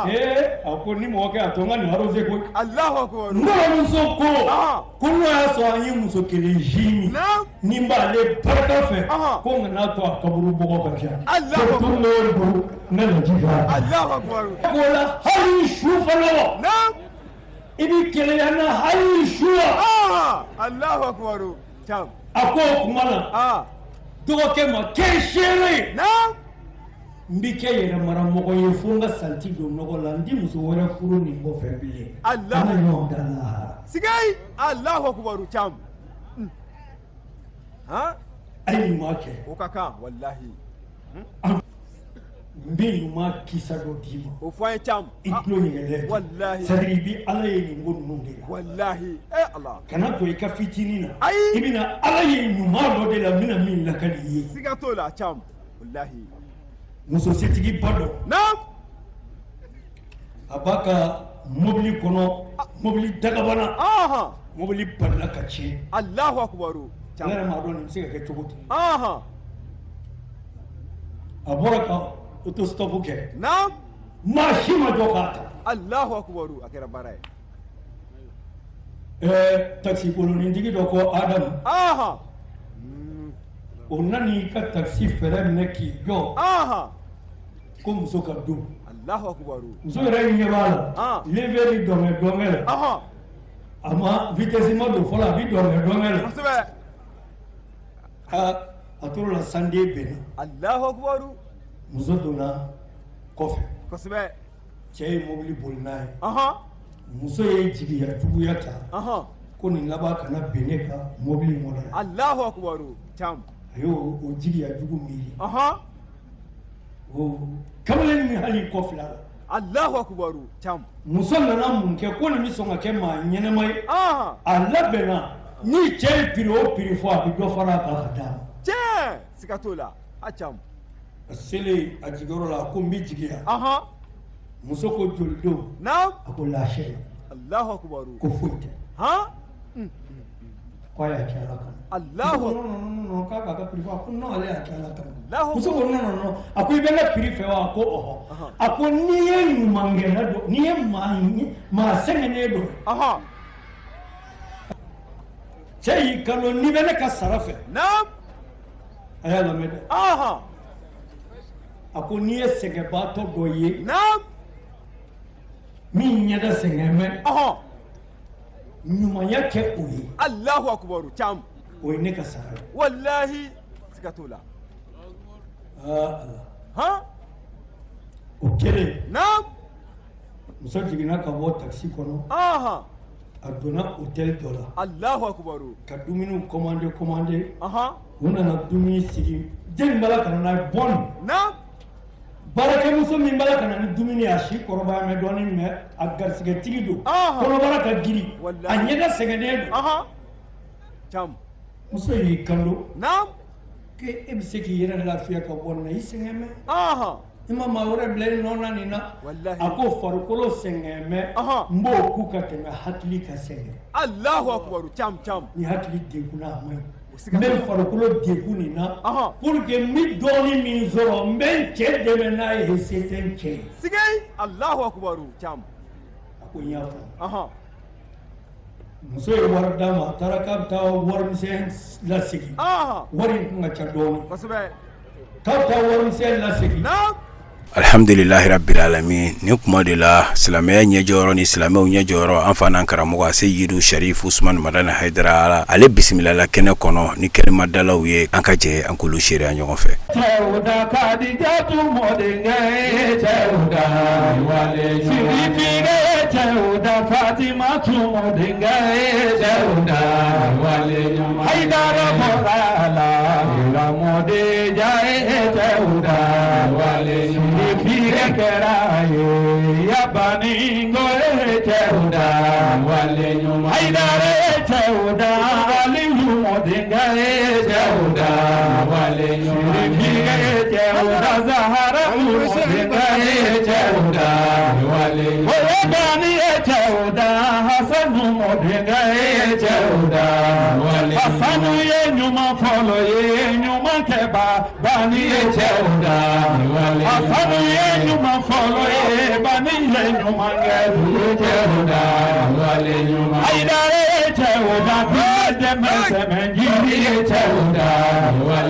Ee, a ko ni mɔgɔ kɛ a to n ka nin arroser koyi. Alahu akubaru. N kɔrɔmuso ko n'o y'a sɔrɔ an ye muso kelen si min, ni n b'ale barika fɛ, ko n kana to a kaburu bɔgɔ ka ja. Alahu ko don o don n ka na ji k'a kan. Alahu akubaru. Ko la hali su fana wa, i bɛ keleya n na hali su wa. Alahu akubaru, cam. A ko o tuma na dɔgɔkɛ ma kɛ seere ye, n bɛ kɛ yɛrɛmaramɔgɔ ye fo n ka santi don nɔgɔ la, n ti muso wɛrɛ furu nin kɔfɛ bilen. Alahu. An ka ɲɔgɔn dan lahara. Sigai, Alahu akubaru, cam. Han. A ye ɲuman kɛ. O ka kan walahi. N bɛ ɲuman kisa dɔ d'i ma. O fɔ an ye, cam. I tulo ɲɛgɛn. Walahi. C'est à dire i bɛ Ala ye nin ko ninnu de la. Walahi, eh Ala. Kana to i ka fitinin na. Ayi. I bɛna Ala ye ɲuman dɔ de la, n bɛna min lakali i ye. Siga t'o la, cam. Walahi. Muso setigiba dɔ. Naam. A b'a ka mobili kɔnɔ, mobili dagabana. Mobili balila ka tiɲɛ. Alahu akubaru. Ne yɛrɛ m'a dɔn nin bɛ se ka kɛ cogo di. A bɔra ka auto-stop kɛ. Naam. Maa si ma jɔ k'a ta. Alahu akubaru, a kɛra baara ye. Ɛɛ, takisi kolonintigi dɔ ko Adamu. O nan'i ka takisi fɛrɛ minɛ k'i jɔ. Ko muso ka don. Alahu akubaru. Muso yɛrɛ ɲɛ b'a la. Levier bɛ dɔnkɛ dɔnkɛ la. A ma vitesse ma don fɔlɔ, a bɛ dɔnkɛ dɔnkɛ la. Kosɛbɛ. Aa, a tor'o la, sanden benna. Alahu akubaru. Muso donna kɔfɛ. Kosɛbɛ. Cɛ ye mobili boli n'a ye. Muso ye jigiya juguya ta. Ko nin laban kana bin ne ka mobili in kɔnɔ yan. Alahu akubaru, cam. A y'o o jigiya jugu miiri. O kamalen min hali kɔ fila la. Alahu akubaru, cam. Muso nana mun kɛ ko nin bɛ sɔn ka kɛ maa ɲɛnɛma ye. A labɛnna ni cɛ ye prix o prix fɔ, a bɛ dɔ fara a kan ka d'a ma. Tiɲɛ, siga t'o la, a cam. A selen a jigiyɔrɔ la, a ko n bɛ jigin yan. Muso ko joli don? Naam. A ko lasɛ. Allahu akbar. Ko foyi tɛ. Han. Ko a y'a kɛ Ala kama. Allahu. Muso ko non non non, k'a k'a ka prix fɔ. A ko non, ale y'a kɛ Ala kama. Allahu. Muso ko non non non, a ko i bɛ n ka prix fɛ wa? A ko ɔhɔ. A ko n'i ye ɲumankɛla dɔ, n'i ye maa sɛgɛnnen dɔ ye. Cɛ y'i kanto n'i bɛ ne ka sara fɛ. Naam. A y'a lamɛn dɛ. A ko n'i ye sɛgɛnbaatɔ dɔ ye. Naam. Min ɲɛda sɛgɛn bɛ. Ɲumanya kɛ o ye. Allahu akbar cam. O ye ne ka sara ye. Walahi siga t'o la. Aa Ala. Han. O kɛlen. Naam. Muso jiginna ka bɔ taxi kɔnɔ. A donna hôtel dɔ la. Allahu akbar. Ka dumuniw commander commander. U nana dumuni sigi. Jɛni b'a la ka na n'a ye bonne. Naam. Baarakɛmuso min b'a la ka na ni dumuni ye, a si kɔrɔbaya mɛ dɔɔnin, mais a garisɛgɛtigi don. Kɔnɔbara ka girin. A ɲɛda sɛgɛnnen don. Cam. Muso y'i kanto. Naam. K'e bɛ se k'i yɛrɛ lafiya ka bɔ nin na, i sɛgɛn mɛ. I ma maa wɛrɛ bila i nɔ na nin na. A ko farikolo sɛgɛn mɛ, n b'o ku ka tɛmɛ hakili ka sɛgɛn. Allahu akbar cam cam. Ni hakili degunna, a man ɲi. N bɛ farikolo degun nin na pour que n bɛ dɔɔnin min sɔrɔ, n bɛ n cɛ dɛmɛ n'a ye, se tɛ n cɛ ye. Sigei Allahu akbar cam. A ko n y'a faamu. Muso ye wari d'a ma, a taara k'a bɛ taa warimisɛn lasegin. Wari in tun ka ca dɔɔnin. Kosɛbɛ. K'a bɛ taa warimisɛn lasegin. Naam. Alhamdulilahi rabbil alamin. Nin kuma de la silamɛya ɲɛjɔyɔrɔ ni silamɛw ɲɛjɔyɔrɔ, an fa n'an karamɔgɔ Seyidu Sharif Usman Madani Hayidara, Ala ale bisimilala kɛnɛ kɔnɔ ni kɛnɛmadalaw ye. An ka jɛ an k'olu seereya ɲɔgɔn fɛ. Cɛw da Kadijatu mɔdenkɛ ye cɛw da Sirifikɛ ye cɛw da Fatimatu mɔdenkɛ ye cɛw da Hayidara bɔra a la mɔdenja ye cɛw da Sirifikɛ kɛra ye yabani ko ye cɛw da Hayidara ye cɛw da Aliyu mɔdenkɛ ye cɛw da Sirifikɛ ye cɛw da Zahara mɔdenkɛ ye cɛw da Oyebani ye cɛw da Hasanu mɔdenkɛ ye cɛw da Hasanu ye ɲuman fɔlɔ ye ɲuman kɛba bani ye cɛw da Hasanu ye ɲuman fɔlɔ ye bani ye ɲuman kɛ cɛw da Hayidara ye cɛw da bi dɛmɛ sɛmɛ jiri ye cɛw da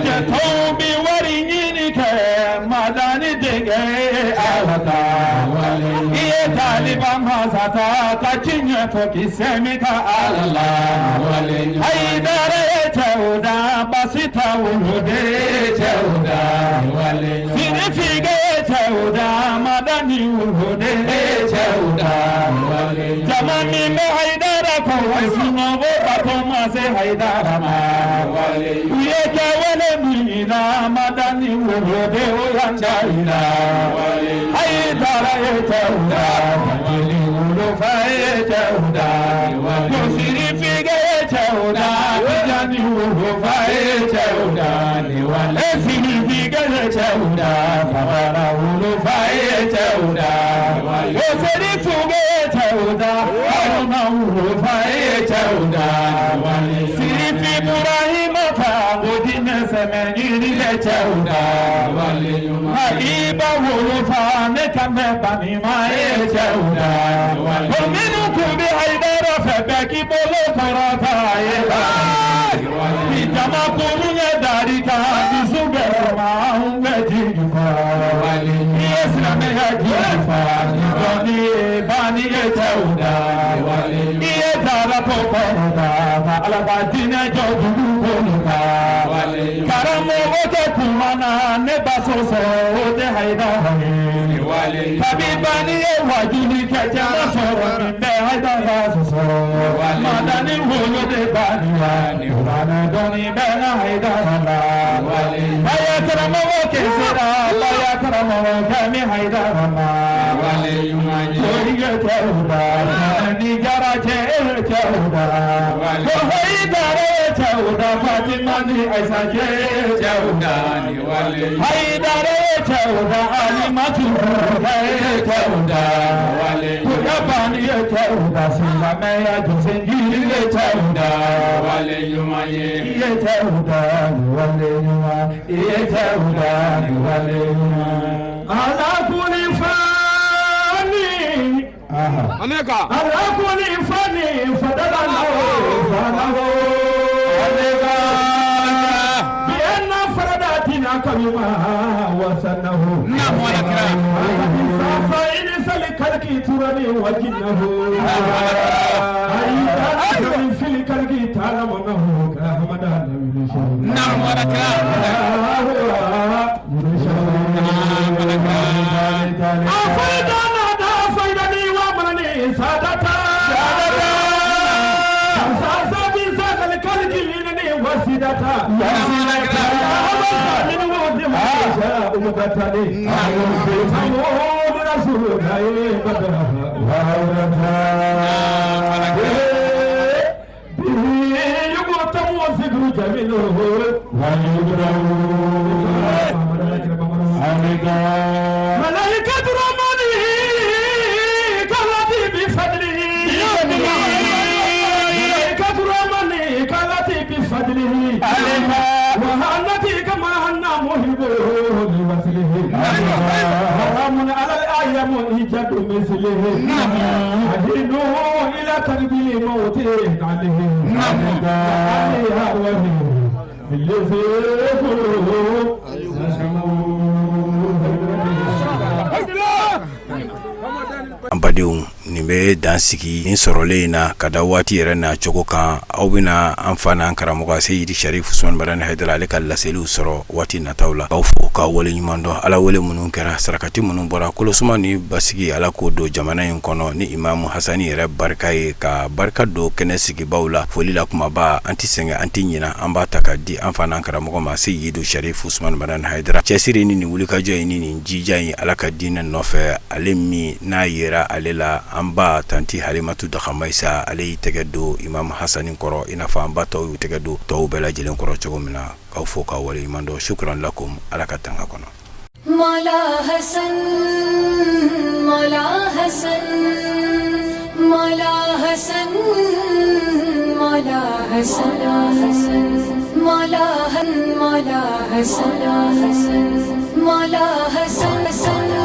Cɛtɔw bi wari ɲini kɛ Madani denkɛ ye Ala ta I ye taliba masata ka ci ɲɛfɔ k'i sɛmi ka Ala la Hayidara ye cɛw da basi ta woloden ye cɛw da Sirifikɛ ye cɛw da Madani woloden ye cɛw da Jama min bɛ Hayidara kɔ sunɔgɔ bato ma se Hayidara ma U ye kɛwale min na Madani woloden o y'an da i la Hayidara ye cɛw da Jeli wolofa ye cɛw da Ko Sirifikɛ ye cɛw da Tijani wolofa ye cɛw da E Sirifikɛ ye cɛw da Kabara wolofa ye cɛw da Ko Serifukɛ ye cɛw da Haruna wolofa ye cɛw da Sirifi Burahima fa ko dinɛ sɛmɛ ɲini ye cɛw da Habiba wolofa ne kan bɛ banima ye cɛw da Ko minnu kun bɛ Hayidara fɛ bɛɛ k'i bolo kɔrɔta ye Ni jama kuru ye dari kan dusu bɛ sɔrɔ anw bɛ jigi fɔ I ye silamɛya jigi fɔ ni dɔnni ye bani ye cɛw da I ye darapo kɔrɔta ka Ala ka diinɛ jɔ dugukolo kan Karamɔgɔ tɛ kuma na ne ba sɔsɔ o tɛ Hayidara ye Kabi bani ye wajuli kɛ cɛ ma sɔrɔ nin bɛ Hayidara sɔsɔ Madani wolo de bani la kuranɛ dɔnni bɛ na Hayidara la Baya karamɔgɔ kɛsɛra baya karamɔgɔ kɛmi Hayidara ma Koyi cɛw da ni jara cɛ cɛw da ko Hayidara cɛw da da Fatima ni Aisa cɛ cɛw da ni wale. Hayidara ye cɛw da Alimatu ye cɛw da ni wale. Kuyabani ye cɛw da silamɛya jɔsenjiri ye cɛw da ni wale ɲuman ye. I ye cɛw da ni wale ɲuman i ye cɛw da ni wale ɲuman. Ala kuli fani. Ala kuli fani fadala fanawo. Bienna faradatina kalima wasanahu. Naam, wala kira. Safa ini sali kalki turani wajinahu. Ayi fili kalki talamanahu kahamada Naam, wala kira. ملائكة رمانه كالتي بفضله ملائكة رمانه كالتي بفضله وهنتي كما هن محبه لوصله حرام على الأيام إيجاد مثله أهينه إلى تقبيل موته عليه عليها وهي الذي An badenw nin bɛ dan sigi nin sɔrɔlen in na ka da waati yɛrɛ n'a cogo kan aw bɛna an fa n'an karamɔgɔ Seyidi Sharif Usman Madani Hayidara ale ka laseliw sɔrɔ waati nataw la k'aw fo k'aw waleɲuman dɔn ala wele minnu kɛra sarakati minnu bɔra kolosuma ni basigi ala k'o don jamana in kɔnɔ ni imamu Hasani yɛrɛ barika ye ka barika don kɛnɛ sigibaw la foli la kumaba an tɛ sɛgɛn an tɛ ɲina an b'a ta ka di an fa n'an karamɔgɔ ma Seyidu Sharif Usman Madani Hayidara cɛsiri ni nin wulikajɔ in ni nin jija in ala ka diinɛ nɔfɛ ale min n'a yera ale la an ba tanti Halimatu Dakamayisa ale y'i tɛgɛ don Imamu Hasani kɔrɔ i n'a fɔ an ba tɔw y'u tɛgɛ don tɔw bɛɛ lajɛlen kɔrɔ cogo min na k'aw fo k'aw waleɲuman dɔn shukran lakum ala ka tanga kɔnɔ. Mawla Hasan Mawla Hasan Mawla Hasan Mawla Hasan Mawla Mawla Hasan Mawla Hasan Hasan.